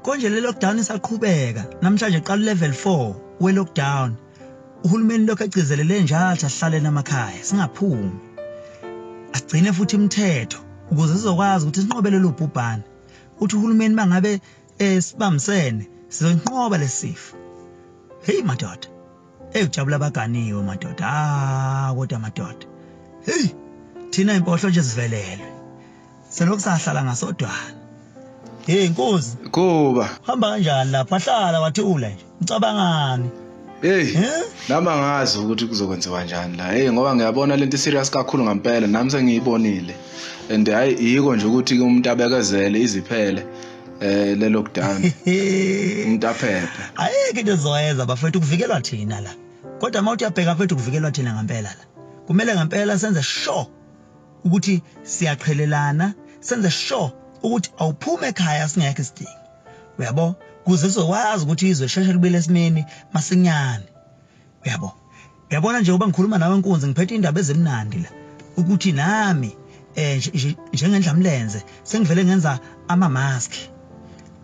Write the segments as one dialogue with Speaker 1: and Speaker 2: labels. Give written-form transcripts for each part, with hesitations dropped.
Speaker 1: Konje le lockdown isaqhubeka namhlanje qala level 4 we lockdown. Uhulumeni lokho egcizelele njalo asihlale namakhaya singaphumi. Asigcine futhi imithetho ukuze sizokwazi ukuthi sinqobe lolu bhubhane. Uthi uhulumeni mangabe sibambisene sizonqoba lesifo. Hey madoda. Hey ujabula abaganiwe madoda. Ah kodwa madoda. Hey thina impohlo nje sivelelwe. Selokhu sahlala ngasodwana. Hey nkosi.
Speaker 2: Kuba.
Speaker 1: Hamba kanjani lapha hlala wathula nje. Ucabangani?
Speaker 2: Hey, nami angazi ukuthi kuzokwenziwa njani la. Hey ngoba ngiyabona lento serious kakhulu ngempela nami sengiyibonile. And hayi yiko nje ukuthi umuntu abekezele iziphele le lockdown. Umuntu aphephe.
Speaker 1: Ayikho into ezoyenza bafethu kuvikelwa thina la. Kodwa uma uthi uyabheka mfethu kuvikelwa thina ngempela la. Kumele ngempela senze sure ukuthi siyaqhelelana, senze sure ukuthi awuphume ekhaya singekho isidingo. Uyabo? Kuze sizokwazi ukuthi izwe lisheshe libuyele esimeni masinyane. Uyabo? Uyabona nje uba ngikhuluma nawe nkunzi ngiphethe indaba ezimnandi la ukuthi nami njengendlamlenze sengivele ngenza ama mask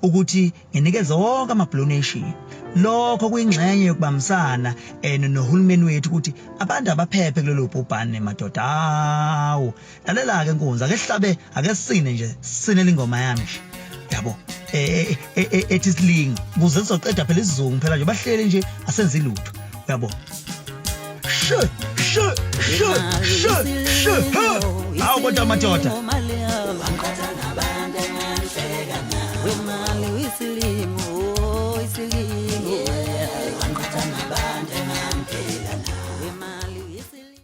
Speaker 1: ukuthi nginikeze wonke ama Blue Nation. Lokho kuyingxenye yokubambisana nohulumeni wethu ukuthi abantu abaphephe kulolu bhubhane madoda. Hawu, lalela ke nkunzi, ake sihlabe, ake sisine nje, sisinele ingoma yami nje. Yabo, ethi silinga ukuze sizoqeda phela isizungu phela nje bahleli nje asenzi lutho. Uyabo? She she she she she. Hawu kodwa madoda.